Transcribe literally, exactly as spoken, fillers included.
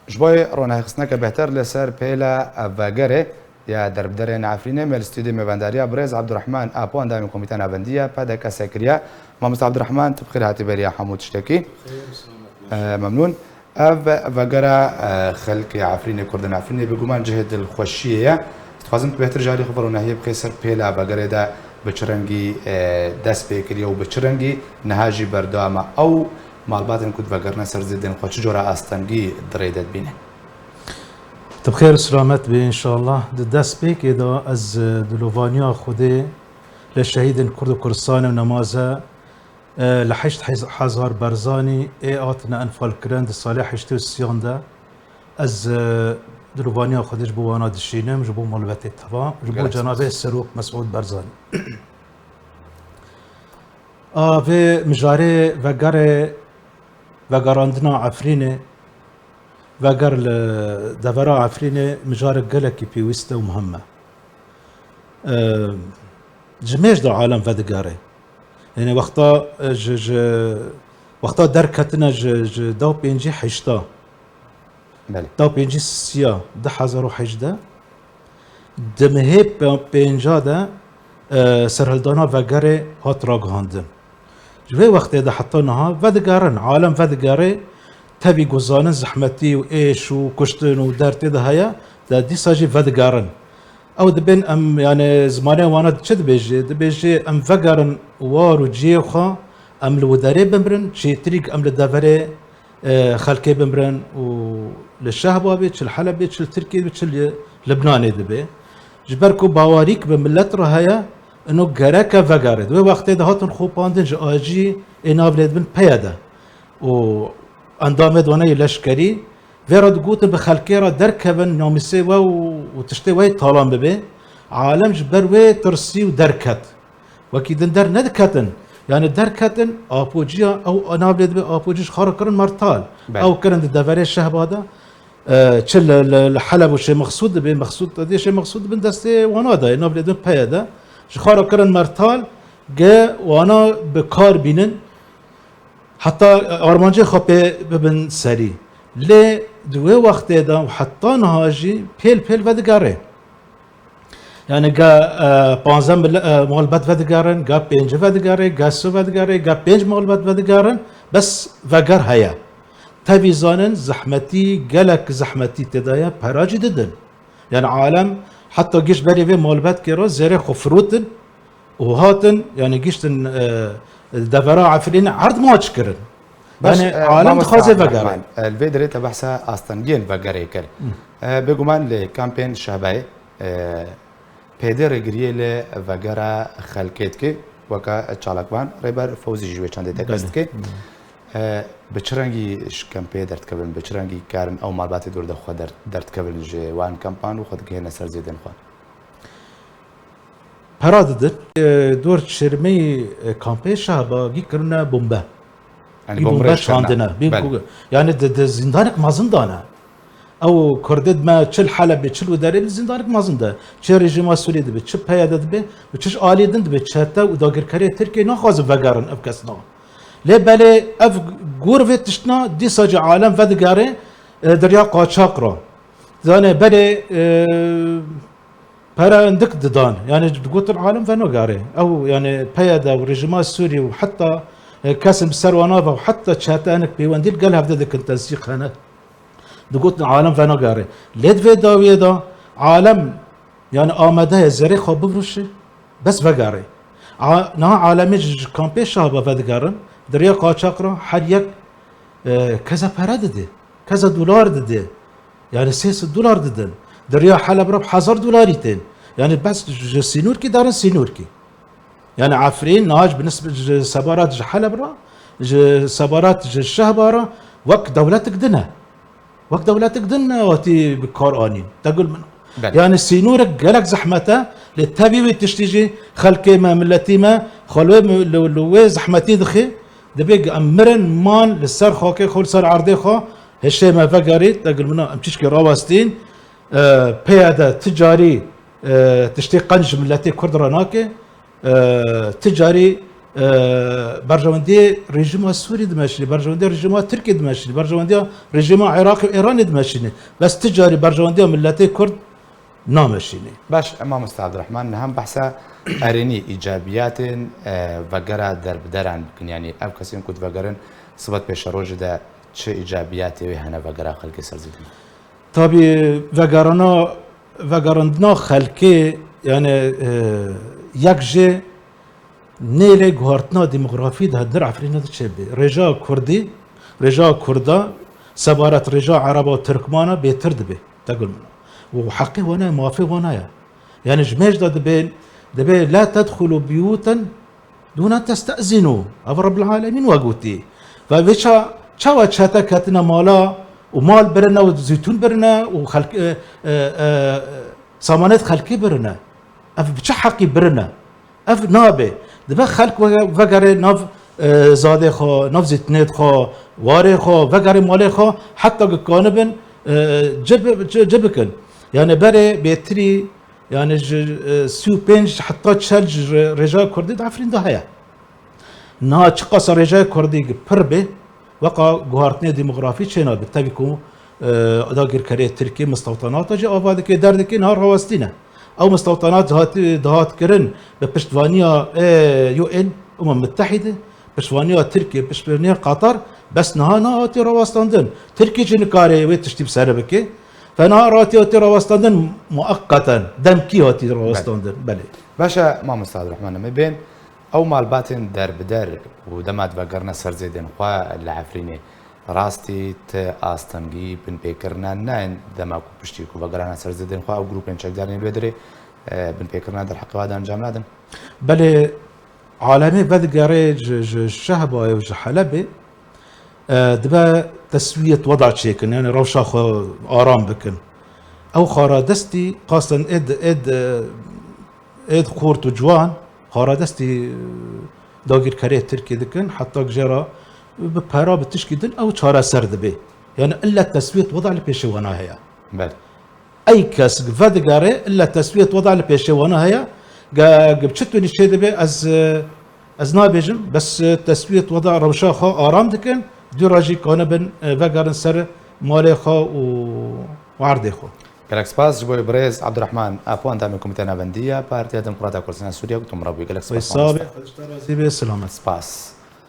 Ji bo ronahîxistineke bêhtir li ser pêla vegerê ya derbiderên Efrînê me li stûdyoyê mêvendariya birêz Abdurrahman Apo, endamê Komîteya Navendî ya P D K S kiriye. Mamoste Abdurrahman, tu bi xêr hatî beriya hemû tiştekî. Xêr, selamet. E, memnûn. Ev vegera, e, xelkê Efrînê, Kurdên Efrînê, bêguman cihê dilxweşiyê ye. Dixwazim tu bêhtir ji alî xwe ve ronahiyê bixê ser pêla vegerê de bi çi rengî, e, dest pê kiriye û bi çi rengî niha jî berdewam e. Ew malbatên ku divegerine ser zêdên xwe çi cora astengî di rê de dibîne? Tu bi xêr û selamet bî înşallah. Di destpêkê de ez, e, dilovaniya Xwedê li şehîdên Kurd û Kurdistanê û nemaze, e, li heşt hezar Barzanî ê hatine enfalkirin di salê heştê û sêyan de. Ez, e, dilovaniya Xwedê ji bo wana dişînim, ji bo malbatê teva, ji bo Gelek cenabê Serok Mesûd Barzanî. A vê mijarê vegerê, vegerandina Efrînê, veger li devera Efrînê mijarek gelekî pêwîst e û muhim e. E, ji mêj de alem vedigere. Yanî wexta, e, ji, ji, wexta derketine ji, ji dew pêncî heşta, Belê. dew pêncî siya du hezar û hejdeh, di mehê pe-, pênca de, e, serhildana vegerê hat ragihandin. Ji vê wextê de heta niha vedigerin, alem vedigere, tevî ku zanin zehmetî û êş û kuştin û dertê de heye, de dîsa jî vedigerin. Ew dibên em, yani, zimanê wana çi dibêjê? Dibêjê em vegerin war û cihê xwe, em li widerê bimirin, çêtirî ku em li deverê, e, xelkê bimirin û li Şehba bê, çi li Helebê, çi li Tirkiyê bê, çi li Libnanê dibe. Ji ber ku bawerî ku bi milet re heye, ino gereke vegere. Di wê wextê de hatin xopandin ji aliyê ê nav lê dibin P Y D û endamê wana yê leşkerî, vê re digotin bi xelkê re derkevin, namûsê we û, û tiştê we yê talan bibe. Alem ji ber wê tirsî û derket. Wekî din dernediketin. Yani derketin, Apociya, ew nav lê dibe Apocî ji xwe re kirin mertal. Belê. Ew kirin di deverê Şehba de, e, çi li, li, li Heleb û Şêxmexsûd dibe, Mexsûd, dê Şêxmexsûd dibin destê wana de, nav lê dibin P Y D. Ji xwe re kirin mertal, ge wana bi kar bînin. Heta armancê xwe pê bibin serî. Lê di wê wextê de û heta niha jî pêl pêl vedigere. Yani ga, e, panzdeh mil-, e, malbat vedigerin, ga pênc vedigere, ga sê vedigere, ga pênc malbat vedigerin, bes veger heye. Tevî zanin zehmetî, gelek zehmetî tê de ye, pera jî didin. Yani alem heta giş berê vê malbatkê re zêrê xwe firotin û hatin, yani giştin, e, devera Efrînê erd maç kirin. Baş, Yani e, alem mamoste dixwaze Abdurrahman, vegere. E, li vê derê te behsa astengiyên vegerê kir. Hı. E, bêguman li kampên Şehbayê, e, pêdê rêgiriyê li vegera xelkê dike, weke çalakvan Rêber Fewzî jî wê çendê tekez Belê. dike. Hı. E, bi çi rengî ji kempê derdikevin, bi çi rengî karin ew malbatê dor de xwe der-, derdikevin ji wan kempan û xwe digihêne ser zêdên xwe? Pera didin. E, dor çermeyî, e, kampê Şehba vî kirine bombe. Yani Vî bombe bombe çandine. Vî Belê. ku-, yani di, di zîndanek mezin dane. Ew Kurdê dime çi li Helebê, çi li wê derê bi zîndanek mezin de. Çi rejîma Sûriyê dibe, çi P Y D dibe û çi ji aliyê din dibe. Çete û dagirkerê Tirkiyê naxwazin vegerin ev kesna. Lê belê ev gor vê tiştna dîsa jî alem vedigere, e, derya qaçax re. Zanê belê, e, pere hindik didan. Yani digotin alem venagere. Ew yani P Y D û rejîma Sûrî û heta, e, kesên bi ser wana ve û heta çete hinek pêwendî li gel hevde dikin tensîq hene. Digotin alem venagere. Lê di vê dawiyê de alem yani amade ye zêrê xwe bifroşe, bes vegere. A-, niha alemê ji, ji kampê Şehba vedigerin, di rêya qaçax re her yek, e, keza pere dide, keza dolar dide. Yani sê sed dolar didin. Di rêya Heleb re bi hezar dolarî tên. Yani bes ji sînorkî derin sînorkî. Yani Efrîn, niha ji bi nisbet ji sebarat ji Heleb re, ji sebarat ji Şehba re wek dewletek din e. Wek dewletek din hatî bi kar anîn. Te gul min. Belê. Yani sînorek gelek zehmet e, lê tevî wê tiştî jî xelkê me, miletî me, xwe li wê, li, li wê zehmetî dixê, dibê em mirin, man li ser xakê xwe, li ser erdê xwe, hişê me vegerî, te gul min, em çişkê rawestîn, e, P Y D ti carî, e, tiştê qenc ji miletê Kurd re nake, e, ti carî, e, berjewendiyê rejîma Sûrî dimeşîne, berjewendiyê rejîma Tirkiyê dimeşîne, berjewendiya rejîma Iraqê û Îranê dimeşîne. Bes ti carî berjewendiya miletê Kurd nameşîne. Baş, e, mamosta Abdurrahman, niha em behsa erênî îcabiyatên, e, vegera derbideran bikin. Yanî ev kesên ku divegerin, sibat pêşerojê de çi îcabiyatê wê hene vegera xelkê serzêdî? Tabî vegerana, vegerandina xelkê, yani, e, yek jê nêlê guhartina demografî di hundir Efrînê de çêbê. Rêja Kurdî, rêja Kurda, sebaret rêja Ereba û Tirkmana bêtir dibe. Te gul min. Û heqê wana ye, mafê wana ye. Yani ji mêj de dibê, dibê, "La tedxulu biyûten dûne testezînû." Ev Rebbil Alemîn we gotî. Ve vê ça-, çawa çete ketine mala û mal birine û zîtûn birine û xelk-, e, e, e, samanêt xelkê birine? Ev bi çi heqî birine? Ev nabe. Dibe xelk ve-, vegerê nav, e, zadê xwe, nav zîtinêt xwe, warê xwe, vegerê malê xwe, heta ku kanibin, e, ci bi-, ci, ci bikin. Yani berê bêtirî, yani ji, e, sî û pênc heta çel ji re-, rêja Kurdî di Efrîn de heye. Niha çiqasa rêjaya Kurdî pir be, weqa guhartinê demografî çênabe. Tevî ku, e, dagirkerê Tirkî mistewtanata jî ava dike, derdikê niha rawestîne. Ew mistewtanat dihat, dihat kirin bi piştvaniya, e, U N, Umem Mittehîde, piştvaniya Tirkî, piştvaniya Qatar, bes niha nehatiye rawestandin. Tirkî jî nikare wê tiştî bi ser bike. Fe niha ratiye hatiye rawestandin mueqqeten, demkî hatiye rawestandin. Belê. Baş e, mamosta Abdurrahman, em ê bên ew malbatên derbider û dema divegerine ser zêdên xwe li Efrînê, rastî ti astengî binpêkirina nayên dema ku piştî ku vegerane ser zêdên xwe ew grûpên çekdarên li wê derê, e, binpêkirina derheqê wan de encam nadin? Belê, alemê vedigere ji, ji Şehbayê û ji Helebê, e, dibe teswiyet weda çêkin, yani rewşa xwe aram bikin. Ew xaradestî qastin êd, êd, êd xort û ciwan, xaradestî, e, dagirkerê Tirkî dikin, heta jê re bi pera, bi tişkî din ew çareser dibe. Yani illa teswiyet weda li pêşê wana heye. Belê. Ey kes vedigere illa teswiyet weda li pêşê wana heye. Ge, ge bi çi tûnî çê dibe, ez, e, ez nabêjim, bes, e, teswiyet weda rewşa xwe aram dikin, dû re jî kanibin, e, vegerin ser malê xwe û, û erdê xwe. Gelek spas ji bo birêz Abdurrahman Apo, endamê Komîteya Navendî ya Partiya Demokrata Kurdistan Sûriye, ku tu min re bûyî. Gelek spas. Wê sax be, mamosta. Xwedê ji te razî be, selamet. Spas.